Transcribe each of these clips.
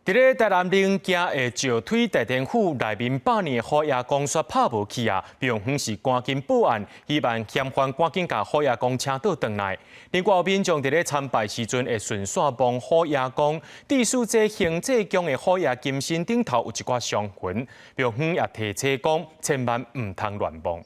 佇咧台南龍崎的石推大天府內面百年的虎爺公煞拍無去啊！廟方是趕緊報案，希望嫌犯趕緊共虎爺公請倒轉來。另外有民眾佇咧參拜時陣會順紲摸虎爺公，致使這行濟宮的虎爺金身頂頭有一寡傷痕。廟方也提醒講，千萬毋通亂摸。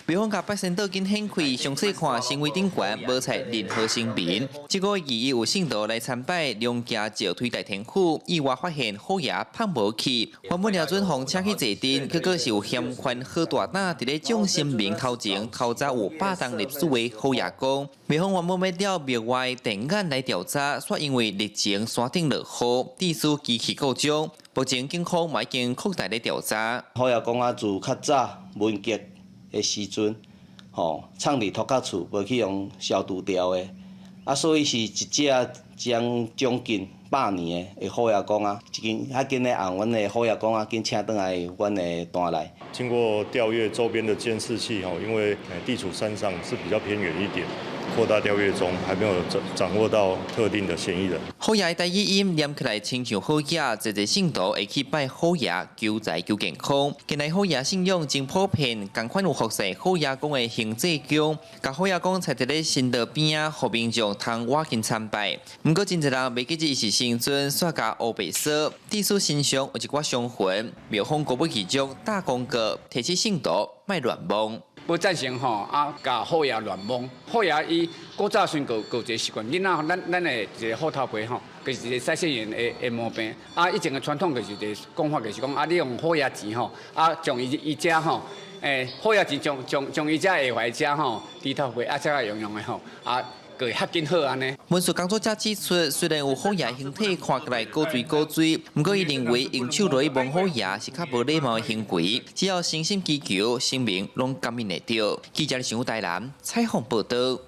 廟方共八仙桌緊掀開，詳細看神位頂懸無採任何神明。這個月有信徒來參拜龍崎石推大天府，意外發現虎爺拍無去，原本瞄準予請去坐鎮，結果是有嫌犯好大膽，佇咧眾神明頭前偷走有百冬歷史的虎爺公。廟方原本欲調廟外電眼來調查，卻因為日前山頂落雨，致使機器故障。目前警方嘛已經擴大咧調查。虎爺公啊，自較早文革的時陣，吼，藏佇塗跤厝，無去予消除掉的，啊，所以是一隻將將近百年的虎爺公啊，一間較緊咧按阮的虎爺公啊，緊請轉來阮的壇內。經過調閱周邊的監視器，吼，因為地處山上是比較偏遠一點，擴大調閱中，還沒有掌握到特定的嫌疑人。虎爺的台語音念起來親像好額，濟濟信徒會去拜虎爺求財求健康。近來虎爺信仰真普遍，仝款有服侍虎爺公的行濟宮，共虎爺公採佇咧神道邊仔，予民眾通倚近參拜。毋過真濟人袂記得伊是神尊，煞共烏白芍，致使身上有一寡傷痕。廟方閣欲預將打廣告，提醒信徒莫亂摸。無贊成吼，啊，共虎爺亂摸。虎爺伊古早時就有一個習慣，囡仔咱的一個虎頭皮吼，就是一個賽線員的毛病。啊，以前的傳統就是一個講法，就是講啊，你用虎爺錢吼，啊，將伊伊遮吼，虎爺錢將伊遮下懷遮吼，豬頭皮啊，才來用用的吼，啊，會較緊好按呢。文史工作者指出，雖然有虎爺形體看起來古錐古錐，毋過伊認為用手落去摸虎爺是較無禮貌的行為。只要誠心祈求，神明攏感應會著。記者新聞台南採訪報導。